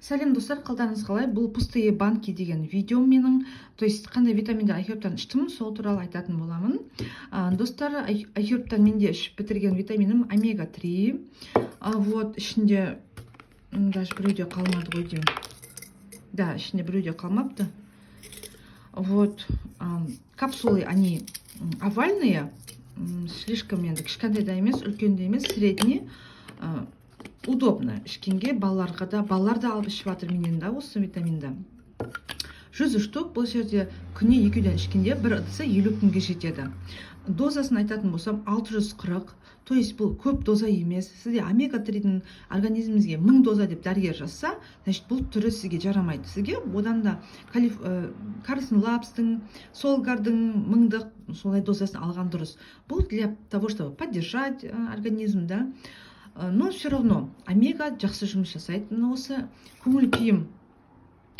Сәлем, достар! Қалдарыңыз қалай? Бұл «Пустые банки» деген видео менің, то есть қандай витаминдер Айхербтан іштім, сол туралы айтатын боламын. Достар, Айхербтан менде ішіп бітірген витаминім омега 3. Вот ішінде даже біреу де қалмады ғой деймін да, ішінде біреу де қалмапты. Вот капсулы, они овальные, слишком енді кішкентай да емес, үлкен де емес, средний. Удобно ішкенге балаларға да, балалар да алып ішіп жатыр менен да осы витаминді. 100 штук бұл жерде. Күніне екеуден ішкенде бір ыдысы 50 күнге жетеді. Дозасын айтатын болсам, 640, то есть бұл көп доза емес. Сізде омега 3-дің организміңізге 1000 доза деп дәрігер жазса, значит, бұл түрі сізге жарамайды. Сізге одан да Карлсон Лабстың, Солгардың мыңдық солай дозасын алған дұрыс. Бұл для того, чтобы поддержать организм да. Но все равно омега жақсы жұмыс жасайды. Мына осы көңіл күйім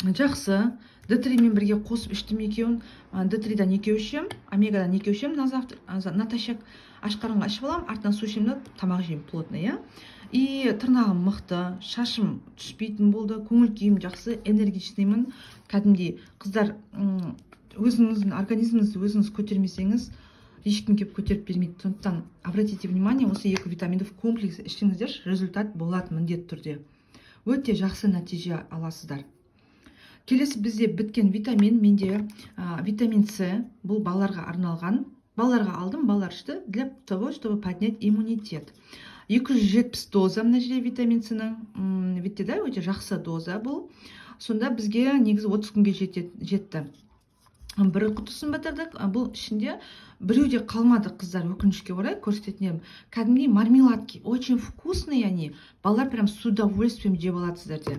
жақсы. Д3 мен бірге қосып іштім екеуін. Д3-дан екеу ішемін, омегадан екеу ішемін на завтрак, натощак, аш қарынға ішіп аламын, артынан су ішемін да, тамақ жеймін плотно, иә. И тырнағым мықты, шашым түспейтін болды, көңіл күйім жақсы, энергичныймын кәдімгідей. Қыздар, өзіңіздің организміңізді өзіңіз көтермесеңіз, ешкім келіп көтеріп бермейді. Сондықтан обратите внимание, осы екі витаминді в комплексе ішсеңіздерші, результат болады міндетті түрде, өте жақсы нәтиже аласыздар. Келесі бізде біткен витамин менде витамин С. Бұл балаларға арналған, балаларға алдым, балалар ішті, для того чтобы поднять иммунитет. 270 доза мына жерде витамин С-ның. Видите да, өте жақсы доза бұл. Сонда бізге негізі 30 күнге жетті. Бір құтысын бітірдік. Бұл ішінде біреу де қалмады, қыздар, өкінішке орай. Көрсететін едім, кәдімгідей мармеладки, очень вкусные они, балалар прям с удовольствием жеп алады сіздерде.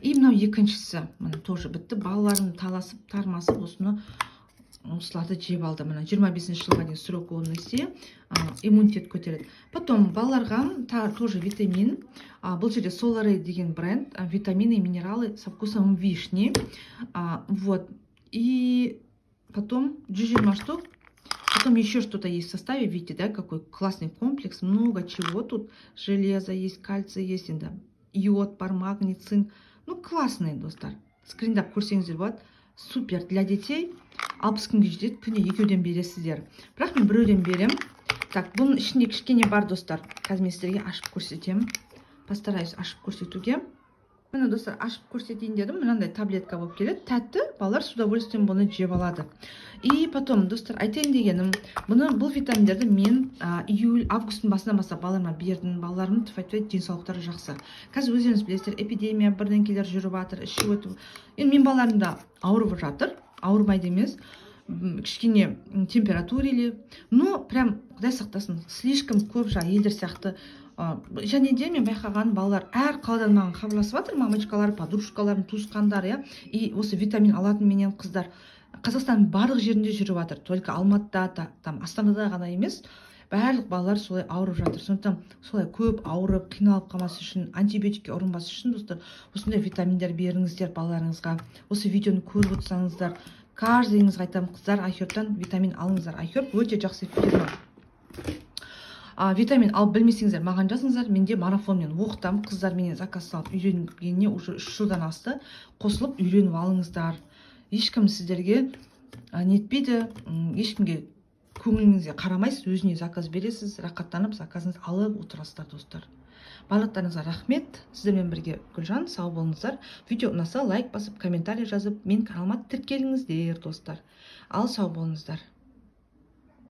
И мынау екіншісі, міне, тоже бітті. Балаларым таласып тармасып осыны, осыларды жеп алды. Міне, 25-жылға дейін срок годности, иммунитет көтереді. Потом балаларға тоже витамин. Бұл жерде Соларей деген бренд, витамины и минералы со вкусом вишни. Вот и потом 120 штук. Потом еще что-то есть в составе. Видите да, какой классный комплекс, много чего тут: железо есть, кальций есть, енді йод бар, магний, цинк. Ну, классный, достар, скриндап көрсеңіздер болады. Супер для детей, 60 күнге жетеді. Күніне екеуден бересіздер, бірақ мен біреуден беремін. Так, бұның ішінде кішкене бар, достар, қазір мен сіздерге ашып көрсетемін, постараюсь ашып көрсетуге. Міне, достар, ашып көрсетейін дедім. Мынандай таблетка болып келеді, тәтті, балалар с удовольствием бұны жеп алады. И потом, достар, айтайын дегенім, бұны, бұл витаминдерді мен июль, августтың басынан бастап балаларыма бердім. Балаларымның, тфәй тфәй, денсаулықтары жақсы. Қазір өздеріңіз білесіздер, эпидемия, бірдеңкелер жүріп жатыр, іші өтіп. Енді менің балаларым да ауырып жатыр, ауырмайды емес, кішкене температурили, но прям, құдай сақтасын, слишком көп жаңағы елдер сияқты. Және де мен байқағаным, балалар әр қаладан маған хабарласып жатыр, мамочкалар, подружкаларым, туысқандар, иә. И осы витамин алатын менен қыздар Қазақстанның барлық жерінде жүріп жатыр, только Алматыда там, Астанада ғана емес, барлық балалар солай ауырып жатыр. Сондықтан солай көп ауырып қиналып қалмас үшін, антибиотикке ұрынбас үшін, достар, осындай витаминдер беріңіздер балаларыңызға. Осы видеоны көріп отырсаңыздар, каждыйыңызға айтамын: қыздар, Айхербтан витамин алыңыздар. Айхерб өте жақсы фирма. Витамин алып білмесеңіздер, маған жазыңыздар, менде марафонмен оқытамын. Қыздар менен заказ салып үйренгеніне уже 3 жылдан асты. Қосылып үйреніп алыңыздар. Ешкім сіздерге нетпейді, ешкімге көңіліңізге қарамайсыз, өзіне заказ бересіз, рақаттанып заказыңызды алып отырасыздар. Достар, барлықтарыңызға рахмет. Сіздермен бірге Гүлжан. Сау болыңыздар. Видео ұнаса, лайк басып, комментарий жазып, менің каналыма тіркеліңіздер, достар. Ал сау болыңыздар.